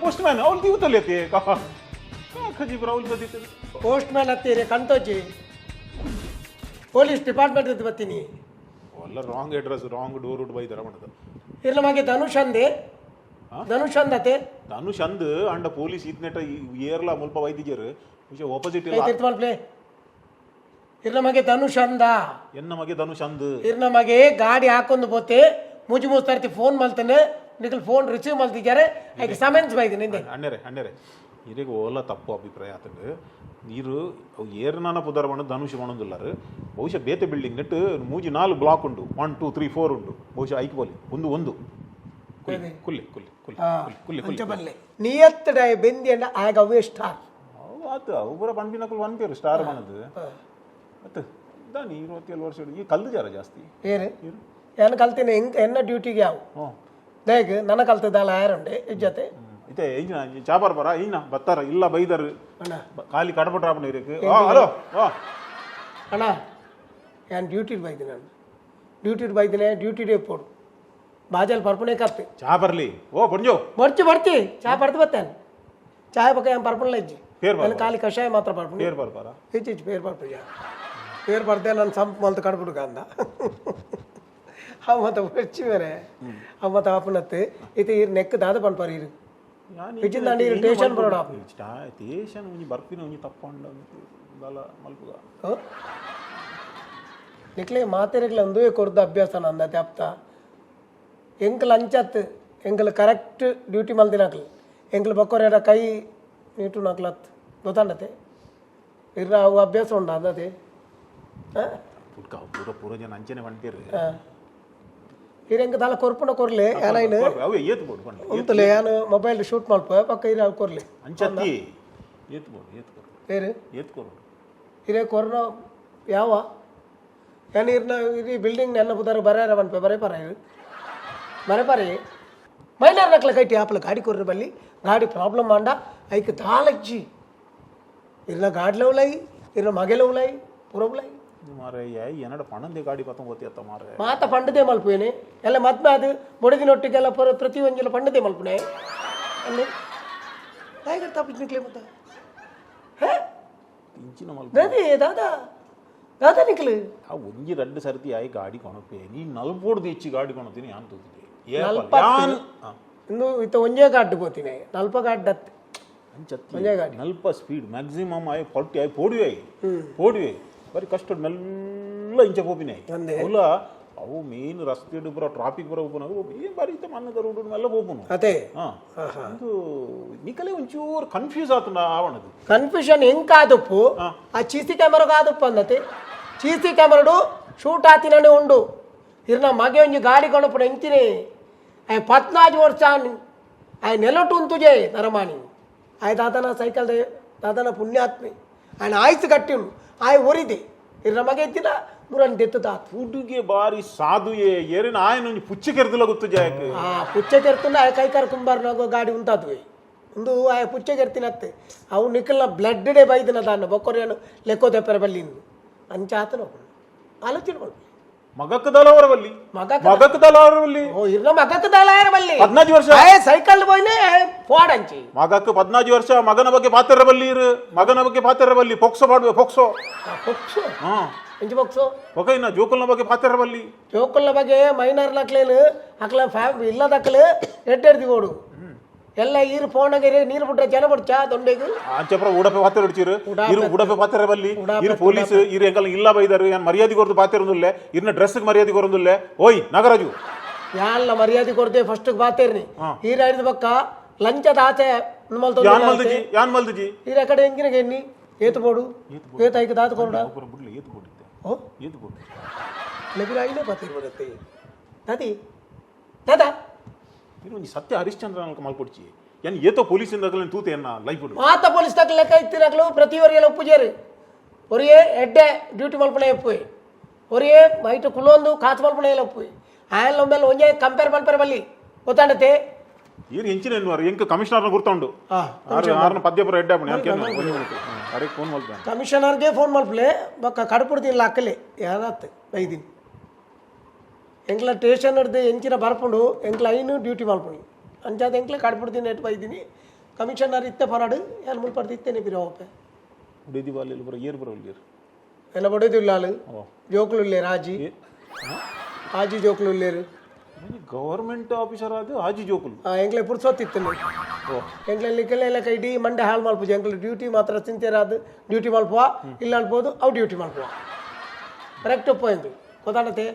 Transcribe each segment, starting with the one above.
Post man ಅವ್ಲು ದೀವತಲ್ಲಿ ಖಜೀಬ್ರ ಅವ್ಲು ಬದಿತ್ತು. ಪೋಸ್ಟ್ ಮ್ಯಾನ್ ಹತ್ತೀರಿ ಕಂತೋಜಿ ಪೊಲೀಸ್ ಡಿಪಾರ್ಟ್ಮೆಂಟ್ ಇದ್ದು ಬರ್ತೀನಿ. ಎಲ್ಲ wrong address, wrong door ಉಡ್ ಬೈದಾರ ಮಾಡೋದು. ಇರ್ನ ಮಗೆ ಧನುಷ್ ಅಂದೆ. ಧನುಷ್ ಅಂದತೆ. ಧನುಷ್ ಅಂದ್ ಅಂಡ ಪೊಲೀಸ್ ಇದ್ನೆಟ ಏರ್ಲ ಮುಲ್ಪ ವೈದ್ಯರು ಆಪೋಸಿಟ್. ಕೈ ತಿರ್ತು ಮಲ್ಪ್ಲೆ. ಇರ್ನ ಮಗೆ ಧನುಷ್ ಅಂದ. ಎನ್ನ ಮಗೆ ಧನುಷ್ ಅಂದ್. ಇರ್ನ ಮಗೆ ಗಾಡಿ ಹಾಕೊಂಡು ಪೋತೆ ಮುಜಿ ಮುಸ್ತಾರ್ತಿ ಫೋನ್ ಮಲ್ತಾನೆ, ನಿಖಲ್ ಫೋನ್ ರಿಸೀವ್ ಮಲ್ತಿದ್ದಾರೆ, ಐಕೆ ಸಮನ್ಸ್ ಬೈದಿ ನಿಂದೆ. ಅಣ್ಣರೆ, ಅಣ್ಣರೆ, ಇರಿಗೆ ಓಲ ತಪ್ಪು ಅಭಿಪ್ರಾಯ ಆತಂಡು. ನೀರು ಅವು ಏರ್ನಾನ ಪುದರ್ ಬಣ್ಣ ಧನುಷ್ ಬಣ್ಣದಿಲ್ಲಾರು. ಬಹುಶಃ ಬೇತೆ ಬಿಲ್ಡಿಂಗ್ ನೆಟ್ಟು ಮೂಜಿ ನಾಲ್ಕು ಬ್ಲಾಕ್ ಉಂಡು, 1 2 3 4 ಉಂಡು. ಬಹುಶಃ ಐಕ್ ಬೋಲಿ ಒಂದು ಒಂದು ಕುಲ್ಲೆ ಕುಲ್ಲೆ ಕುಲ್ಲೆ ಕುಲ್ಲೆ ಕುಲ್ಲೆ ಕುಲ್ಲೆ. ನಿಯತ್ತಡ ಬೆಂದಿ ಅಂಡ ಆಗ ಅವೇ ಸ್ಟಾರ್. ಅವು ಆತು, ಅವು ಪೂರ ಪನ್ಪಿನಕುಲು ಪನ್ಪೇರು ಸ್ಟಾರ್ ಬಣ್ಣದು. ಮತ್ತೆ ದಾನಿ 27 ವರ್ಷ ಈ ಕಲ್ದು ಜಾರ ಜಾಸ್ತಿ. ಏರು ಏನು ಕಲ್ತೀನಿ ಹೆಂಗ್ ಎನ್ನ ಡ್ಯೂಟಿಗೆ ಯಾವ ಹ್ಞೂ. ದೇಗ್ ನನ್ನ ಕಲ್ತದಲ್ಲ ಯಾರುಂಡೆ ಇಜ್ಜತೆ. ಇತ್ತೆ ಈಗಿನ ಚಾಪಾರ್ ಬರ ಈಗಿನ ಬತ್ತಾರ ಇಲ್ಲ ಬೈದರು. ಅಣ್ಣ. ಖಾಲಿ ಕಡಪಟ್ರಾಪಣ ಇರಕ್ಕೆ. ಹಲೋ. ಅಣ್ಣ, ನಾನು ಡ್ಯೂಟಿ ಬೈದಿನ, ನಾನು ಡ್ಯೂಟಿ ಬೈದಿನಿ, ಡ್ಯೂಟಿ ಡೇ ಪೋಡು ಬಾಜಲ್ ಪರ್ಪುಣೆ ಕತ್ತು. ಚಾ ಬರ್ಲಿ ಓ ಪೊಂಜೋ. ಬರ್ಚಿ ಬರ್ಚಿ ಚಾ ಪಡ್ದು ಬತ್ತೇನೆ. ಚಾಯ್ ಪಕ್ಕ ಏನು ಪರ್ಪುಣಲ ಇಜ್ಜಿ. ಪೇರ್. ನಾನು ಖಾಲಿ ಕಷಾಯ ಮಾತ್ರ ಪರ್ಪುಣೆ. ಪೇರ್ ಬರ್ಪಾರ. ಹೆಚ್ಚು ಹೆಚ್ಚು ಪೇರ್ ಪರ್ಪುಜ ಪೇರ್ ಬರ್ದೆ. ನಾನು ಸಂಪ್ ಮಲ್ತು ಕಡ್ಬಿಡುಗ ಅಂದ. ಅವ ಮತ್ತೆ ಬರ್ಚಿ ಮೇರೆ ಅವ ಮತ್ತೆ ಆಪನತ್ತು ಇತ್ತೆ ಇರ್ ನೆಕ್ ದಾದ ಪನ್ಪಾರ ಇರು ಇಜ್ಜಿಂದಾಂಡ ಇರು ಟೇಷನ್ ಬರೋಡ. ಸ್ಟೇಷನ್ ಒಂಜಿ ಬರ್ಪಿನ ಒಂಜಿ ತಪ್ಪಂಡ ದಾಲ ಮಲ್ಪುಗ. ನಿಕ್ಲೆ ಮಾತೆರೆಗ್ಲ ಒಂದೇ ಕೊರ್ದ ಅಭ್ಯಾಸ ನಂದ ತ್ಯಾಪ್ತ. ಎಂಕಲ್ ಅಂಚತ್ ಎಂಕಲ್ ಕರೆಕ್ಟ್ ಡ್ಯೂಟಿ ಮಲ್ದಿನಾಕ್ಲು ಎಂಕಲ್ ಬಕ್ಕೋರೇಡ ಕೈ ನೀಟು ನಾಕ್ಲತ್ ಗೊತ್ತಾಂಡತೆ. ಇರ್ರ ಅವು ಅಭ್ಯಾಸ ಉಂಡ ಅಂದತೆ. ಪುಟ್ಕ ಪೂರ ಪೂರ ಜನ ಅಂಚನೆ ಪಂಪೇರು. ಇರ್ ಎಂಕ ದಾಲ ಕೊರ್ಪುನ ಕೊರ್ಲೆ ಏನಾಯ್ನು. ಅವೇ ಏತ್ ಬೋಡು ಪಂಡ. ಉಂತಲೆ ಯಾನು ಮೊಬೈಲ್ ಶೂಟ್ ಮಲ್ಪ ಪಕ್ಕ ಇರ ಅವು ಕೊರ್ಲೆ. ಅಂಚತ್ತಿ ಏತ್ ಬೋಡು ಏತ್ ಕೊರು. ಬೇರೆ. ಏತ್ ಕೊರು. ಇರೇ ಕೊರ್ನ ಯಾವ ಯಾನ್ ಇರ್ನ ಇಡೀ ಬಿಲ್ಡಿಂಗ್ ನೆನ್ನ ಬುದಾರ ಬರಾರ ಪನ್ಪೆ ಬರೇ ಪರ ಇರು ಬರೇ ಪರೆ ಮೈನರ್ ನಕ್ಲ ಕೈಟಿ ಆಪಲ ಗಾಡಿ ಕೊರ್ರ ಬಲ್ಲಿ ಗಾಡಿ ಪ್ರಾಬ್ಲಮ್ ಮಾಂಡ ಐಕ್ ದಾಲಜ್ಜಿ ಇರ್ನ ಗಾಡ್ಲ ಉಲೈ ಇರ್ನ ಮಗೆಲ ಉಲೈ ಪೂರ ಉಲೈ. ಮಾರೆ ಏನಡ ಪಣಂದೆ ಗಾಡಿ ಪತ್ತೊಂಬತ್ತು ಅತ್ತ ಮಾರೆ. ಮಾತ ಪಂಡದೆ ಮಲ್ಪುವೇನೆ ಎಲ್ಲ ಮದ್ಮೆ ಅದು ಬೊಡದಿನೊಟ್ಟಿಗೆಲ್ಲ ಪೂರ ಪ್ರತಿ ಒಂಜಿಲ ಪಂಡದೆ ಮಲ್ಪುನೆ ಅಲ್ಲಿ ಟೈಗರ್ ತಾಪಿಸ್ ನಿಕ್ಲೆ ಮತ್ತೆ ಹೇ. ಇಂಚಿನ ಮಲ್ಪ. ದಾದಿ ದಾದಾ ದಾದಾ ನಿಕ್ಲು. ಆ ಒಂಜಿ ರಡ್ಡು ಸರ್ತಿ ಆಯಿ ಗಾಡಿ ಕೊಣಪೆ ನೀ ನಲ್ಪೋಡ್ದು ಹೆಚ್ಚಿ ಗಾಡಿ ಕೊಣತೀನಿ ಯಾನ್ ತೂತಿದೆ. ನಲ್ಪತ್ತು. ಇನ್ನು ಇತ್ತ ಒಂಜೇ ಗಾಡ್ಡು ಪೋತೀನಿ ನಲ್ಪ ಗಾಡ್ಡತ್. ಅಂಚತ್ತಿ. ಒಂಜೇ ಗಾಡಿ. ನಲ್ಪ ಸ್ಪೀಡ್ ಮ್ಯಾಕ್ಸಿಮಮ್ ಆಯ್ 40 ಆಯ್ ಪೋಡುವೆ ಪೋಡುವೆ ಬರಿ ಕಷ್ಟ ಮೆಲ್ಲ ಇಂಚ ಪೋಪಿನ. ಅಂದೆ. ಅವಲ ಅವು ಮೇನ್ ರಸ್ತೆ ಪೂರ ಟ್ರಾಫಿಕ್ ಪೂರ ಉಪ್ಪುನಾಗ ಏನ್ ಬಾರಿ ಇತ್ತ ಮನ್ನದ ರೋಡ್ ಮೆಲ್ಲ ಪೋಪುನು. ಅದೇ. ಹಾ, ಒಂದು ನಿಕಲೆ ಒಂಚೂರು ಕನ್ಫ್ಯೂಸ್ ಆತುಂಡ ಆವಣದು. ಕನ್ಫ್ಯೂಷನ್ ಹೆಂಗ್ ಕಾದುಪ್ಪು ಆ ಚೀಸಿ ಕ್ಯಾಮರಾ ಕಾದುಪ್ಪು ಅಂದತೆ. ಚೀಸಿ ಕ್ಯಾಮರಾಡು ಶೂಟ್ ಆತಿನನೆ ಉಂಡು. ಇರ್ನ ಮಗೆ ಒಂಜಿ ಗಾಡಿ ಕೊಣಪುನ ಎಂಚಿನಿ ಆಯ್ 14 ವರ್ಷ ಆಯ್ ನೆಲಟು ಉಂತುಜೆ ನರಮಾನಿ. ಆಯ್ ದಾದನ ಸೈಕಲ್ ದಾದನ ಪುಣ್ಯಾತ್ಮಿ ఆయన ಆಯ್ತು ಕಟ್ಟಿಂಡು ಆಯ್ ಒರಿದೆ. ಇರ್ನ ಮಗೆ ಎತ್ತಿನ ಮುರನ್ ದೆತ್ತು ತಾತು. ಹುಡುಗೆ ಬಾರಿ ಸಾಧುಯೇ ಏರಿನ ಆಯನ ಒಂಜಿ ಪುಚ್ಚೆ ಕೆರ್ದುಲ ಗೊತ್ತು ಜಾಯಕ್. ಆ ಪುಚ್ಚೆ ಕೆರ್ತುಂಡ ಆಯ್ ಕೈಕಾರ್ ಕುಂಬಾರ್ನಾಗ ಗಾಡಿ ಉಂತಾದ್ವಿ ಒಂದು ಆಯ್ ಪುಚ್ಚೆ ಕೆರ್ತಿನತ್ತೆ. ಅವು ನಿಖಲ್ನ ಬ್ಲಡ್ ಡೇ ಬೈದಿನ ದಾನ್ನ ಬೊಕ್ಕೊರಿಯನು ಲೆಕ್ಕೋ ತೆಪ್ಪರೆ ಬಲ್ಲಿಂದು ಅಂಚಾತನ ಆಲೋಚನೆ ಮಾಡ್ಲಿ. ಮಗಕ್ಕ ದಲವರ ಬಲ್ಲಿ. ಮಗಕ್ಕ ಮಗಕ್ಕ ದಲವರ ಬಲ್ಲಿ. ಓ ಇರ್ನ ಮಗಕ್ಕ ದಾಲಾಯರ ಬಲ್ಲಿ. 14 ವರ್ಷ. ಆಯ್ ಸೈಕಲ್ ಪೋಯ್ನೆ ಫೋಡಂಚಿ. ಮಗಕ್ಕೆ 14 ವರ್ಷ, ಮಗನ ಬಗ್ಗೆ ಪಾತ್ರ ಬಲ್ಲಿ ಇರು, ಮಗನ ಬಗ್ಗೆ ಪಾತ್ರ ಬಲ್ಲಿ, ಪೊಕ್ಸೋ ಪಾಡುವೆ ಪೊಕ್ಸೋ. ಪೊಕ್ಸೋ. ಹಾ. ಎಂಚ ಪೊಕ್ಸೋ? ఒక ಇನ್ನ ಜೋಕುಲ್ನ ಬಗ್ಗೆ ಪಾತ್ರ ಬಲ್ಲಿ. ಜೋಕುಲ್ನ ಬಗ್ಗೆ ಮೈನರ್ ನಕ್ಲೇನು ಅಕ್ಲ ಫ್ಯಾಮ್ ಇಲ್ಲದಕ್ಕಲು ಎಡ್ಡೆಡ್ದಿ ಓಡು ಎಲ್ಲ ಈರು ಫೋನಾಗ ನೀರು ಬಿಟ್ರೆ ಜನ ಬಿಡ್ಚಾ ದೊಂಡೆಗು. ಆಂಚಪ್ರ ಉಡಪೆ ಪಾತ್ರ ಹೊಡ್ಚಿರು ಇರು, ಉಡಪೆ ಪಾತ್ರ ಬಲ್ಲಿ ಇರು. ಪೊಲೀಸ್ ಇರು ಎಂಕಲ್ ಇಲ್ಲ ಬೈದಾರು ಏನ್ ಮರ್ಯಾದೆ ಕೊರದು ಪಾತ್ರ ಒಂದುಲ್ಲೆ, ಇರ್ನ ಡ್ರೆಸ್ ಮರ್ಯಾದೆ ಕೊರೊಂದುಲ್ಲೆ. ಓಯ್ ನಾಗರಾಜು. ಯಾಲ್ಲ ಮರ್ಯಾದೆ ಕೊಡ್ದೆ ಫಸ್ಟ್ ಬಾತೇರ್ನಿ ಈರ ಹಿಡಿದ ಬಕ್ಕ ಲಂಚದ ಆಚೆ. ಯಾನ್ ಮಲ್ದಿಜಿ, ಯಾನ್ ಮಲ್ದಿಜಿ. ಈರ ಕಡೆ ಎಂಗಿನ ಎನ್ನಿ ಏತು ಬೋಡು ಏತು ಐಕ ದಾತ ಕೊರಡ. ಬುಡ್ಲಿ ಏತು ಬೋಡಿತ್ತೆ. ಓ. ಏತು ಬೋಡು. ಲಬಿರಾಯಿನ ಬಾತೇರ್ ಬರುತ್ತೆ ದಾದಿ ದಾದಾ. ಇರು ಒಂಜಿ ಸತ್ಯ ಹರಿಶ್ಚಂದ್ರ ಮಲ್ಕೊಡ್ಚಿ ಏನ್ ಏತೋ ಪೊಲೀಸ್ ಇಂದ ತೂತೆ ಎನ್ನ ಲೈಫ್. ಮಾತ ಪೊಲೀಸ್ ತಕ್ಕ ಲೆಕ್ಕ ಇತ್ತಿನಕ್ಲು ಪ್ರತಿಯೊರಿಯಲ್ಲ ಒಪ್ಪುಜೇರು. ಒರಿಯೇ ಎಡ್ಡೆ ಡ್ಯೂಟಿ ಮಲ್ಪಣೆ ಒಪ್ಪುವೆ, ಒರಿಯೇ ಬೈಟ್ ಕುಲೊಂದು ಕಾಸು ಮಲ್ಪಣೆ ಒಪ್ಪುವೆ. ಆಯಲ್ ಒಮ್ಮೆಲೆ ಒಂಜೆ ಕಂಪೇರ್ ಮಲ್ಪರೆ ಬಲ್ಲಿ ಗೊತ್ತಾಂಡತೆ. ಈರು ಎಂಚಿನ ಎನ್ನುವರು ಎಂಕ್ ಕಮಿಷನರ್ನ ಗುರ್ತುಂಡು. ಆರು ಆರ್ನ ಪದ್ಯಪುರ ಎಡ್ಡೆ ಆಪುಂಡು. ಯಾನ್ ಕೇನು ಅರೆ ಫೋನ್ ಮಲ್ಪೆ. ಕಮಿಷನರ್ಗೆ ಫೋನ್ ಮಲ್ಪಲೆ ಬೊಕ್ಕ ಕಡಪುಡ್ದಿಲ್ಲ ಅಕ್ಕಲೆ ಯಾರತ್ ಬೈದಿನಿ. ಎಂಕ್ಲ ಸ್ಟೇಷನ್ ಹಿಡ್ದು ಎಂಚಿನ ಬರ್ಪುಂಡು ಎಂಕ್ಲ ಐನು ಡ್ಯೂಟಿ ಮಲ್ಪುಂಡು. ಅಂಚಾದ ಎಂಕ್ಲೆ ಕಡ್ಪುಡ್ತೀನಿ ನೆಟ್ ಬೈದಿನಿ. ಕಮಿಷನರ್ ಇತ್ತೆ ಪನಾಡು, ಯಾನ್ ಮುಲ್ಪ ಇತ್ತೇನೆ ಪಿರ ಓಪೆ. ಬುಡೇದಿ ಬಾಲೆಲ್ ಪೂರ ಏರ್ ಪೂರ ಉಲ್ಲೆರ್? ಎನ್ನ ಬಡೋದಿಲ್ಲಾಲು. ಓ. ಜೋಕುಲು ಉಲ್ಲೇರು ಆಜಿ. ಆಜಿ ಜೋಕುಲು ಉಲ್ಲೇರು. ಗವರ್ಮೆಂಟ್ ಆಫೀಸರ್ ಆದ್ ಆಜಿ ಜೋಕುಲು? ಎಂಕ್ಲೆ ಪುರ್ಸೊತ್ತಿತ್ತು. ಓ. ಎಂಕ್ಲೆ ನಿಕಲೆಲ್ಲ ಕೈಡಿ ಮಂಡೆ ಹಾಳು ಮಲ್ಪುಜಿ. ಎಂಕ್ಲೆ ಡ್ಯೂಟಿ ಮಾತ್ರ ಸಿನ್ಸಿಯರ್ ಡ್ಯೂಟಿ ಮಲ್ಪುವ, ಇಲ್ಲ ಅನ್ಬೋದು ಅವು ಡ್ಯೂಟಿ ಮಲ್ಪುವ. ಕರೆಕ್ಟ್ ಒಪ್ಪು ಎಂಕ್ಲು ಗೊತ್ತಾಡತ್ತೆ.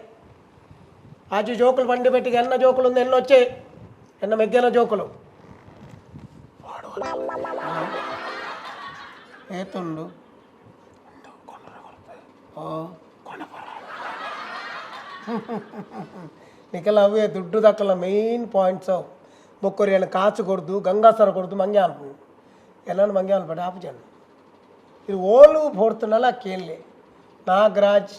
ಆಜಿ ಜೋಕುಲು ಬಂಡಿ ಪೆಟ್ಟಿಗೆ ಎನ್ನ ಜೋಕುಲು ಒಂದು ಎನ್ನೊಚ್ಚೆ ಎನ್ನ ಮೆಗ್ಗೆನ ಜೋಕುಲು ಏತುಂಡು. ಓ, ನಿಕಲ ಅವೇ ದುಡ್ಡು ದಾಕಲ ಮೇನ್ ಪಾಯಿಂಟ್ಸ್ ಅವು. ಬೊಕ್ಕೊರಿಯನ ಕಾಸು ಕೊಡ್ದು, ಗಂಗಾಸರ ಕೊಡ್ದು ಮಂಗೆ ಅನ್ಪು ಎಲ್ಲಾನು ಮಂಗೆ ಅನ್ಪಡೆ ಆಪುಜನ್. ಇದು ಓಲು ಪೋರ್ತುನಲ ಕೇಳಲೆ. ನಾಗರಾಜ್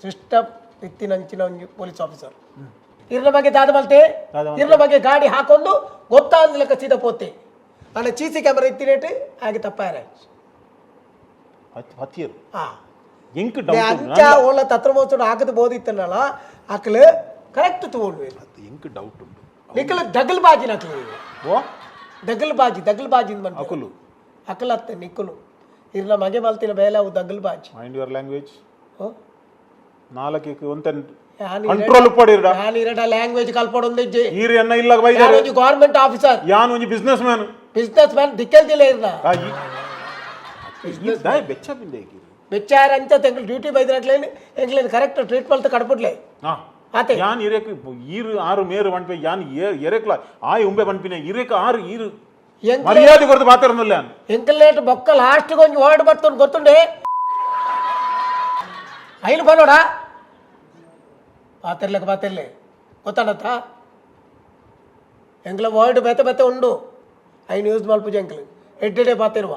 ಸಿಸ್ಟಪ್ ಇತ್ತಿನಂಚಿನ ಒಂಜಿ ಪೊಲೀಸ್ ಆಫೀಸರ್ ಇರ್ನ ಬಗ್ಗೆ ದಾದ ಮಲ್ತೆ? ದಾದ ಮಲ್ತೆ? ಇರ್ನ ಬಗ್ಗೆ ಗಾಡಿ ಹಾಕೊಂಡು ಗೊತ್ತಾಂದ್ ಲೆಕ್ಕ ಸೀದಾ ಪೋತೆ. ಅಣ್ಣ, ಚೀಸಿ ಕ್ಯಾಮರಾ ಇತ್ತಿನೇಟ್ ಹಾಗೆ ತಪ್ಪಾರ. ಹತ್ತಿಯರು. ಹಾ. ಎಂಕ್ ಡೌಟ್. ಅಂಚ ಓಲ ತತ್ರ ಮೋಸಡು ಹಾಕದು ಬೋದಿತ್ತನಲ್ಲ, ಅಕ್ಲು ಕರೆಕ್ಟ್ ತಗೊಂಡ್ವಿ. ಎಂಕ್ ಡೌಟ್ ಉಂಡು. ನಿಕಲ ದಗಲ್ ಬಾಜಿ ನಕಲಿ. ಓ. ದಗಲ್ ಬಾಜಿ, ದಗಲ್ ಬಾಜಿ ಮನ್ಪೆ. ಅಕುಲು. ಅಕಲತ್ತೆ ನಿಕ್ಕುಲು ಇರ್ನ ಮಗೆ ಮಲ್ತಿನ ಬೇಲೆ ಅವು ದಗಲ್ ಬಾಜಿ. Mind your language. ಓ. ನಾಲ್ಕು ಒಂತೆ ಯಾನ್ ಕಂಟ್ರೋಲ್ ಉಪ್ಪಡಿರ್ಡ. ಯಾನ್ ಇರಡ ಲ್ಯಾಂಗ್ವೇಜ್ ಕಲ್ಪಡೊಂದಿಜ್ಜಿ. ಈರ್ ಎನ್ನ ಇಲ್ಲಾಗ ಬೈದಾರೆ. ಒಂಜಿ ಗೌರ್ಮೆಂಟ್ ಆಫೀಸರ್. ಯಾನ್ ಒಂಜಿ business man. Business man ದಿಕ್ಕೆಲ್ದಿಲ್ಲ ಇರ್ನ. ದಾಯ ಬೆಚ್ಚ ಬಿಂದೆ ಈರ್? ಬೆಚ್ಚಾರ ಅಂಚ ಎಂಕ್ಲು ಡ್ಯೂಟಿ ಬೈದಿರಕ್ಲೇನು ಎಂಕ್ಲೇನು ಕರೆಕ್ಟ್ ಟ್ರೀಟ್ ಮಲ್ತ ಕಡ್ಪುಡ್ಲೆ. ಆತೆ. ಯಾನ್ ಇರೇಕ್ ಈರ್ ಆರು ಮೇರು ಪನ್ಪೆ. ಯಾನ್ ಎರೆಕ್ಲ ಆಯ್ ಉಂಬೆ ಪನ್ಪಿನ ಇರೇಕ್ ಆರು ಈರು ಎಂಕ್ಲೆ ಮರ್ಯಾದೆ ಕೊರ್ದು ಪಾತೆರೊಂದುಲ್ಲೆ ಯಾನ್. ಎಂಕ್ಲೇಟ್ ಬೊಕ್ಕ ಲಾಸ್ಟ್ ಒಂಜಿ ವರ್ಡ್ ಬರ್ತುಂಡು ಗೊತ್ತುಂಡೆ. ಐನು ಬನ್ನೋಡ ಪಾತಿರ್ಲೆಕ್ಕ ಪಾತಿರ್ಲೆ ಗೊತ್ತಾಡತ್ತ. ಎಂಕ್ಲ ವರ್ಡ್ ಬೇತೆ ಬೇತೆ ಉಂಡು. ಐನು ಯೂಸ್ ಮಲ್ಪುಜಿ ಎಂಕ್ಲು. ಎಡ್ಡೆ ಪಾತಿರುವ.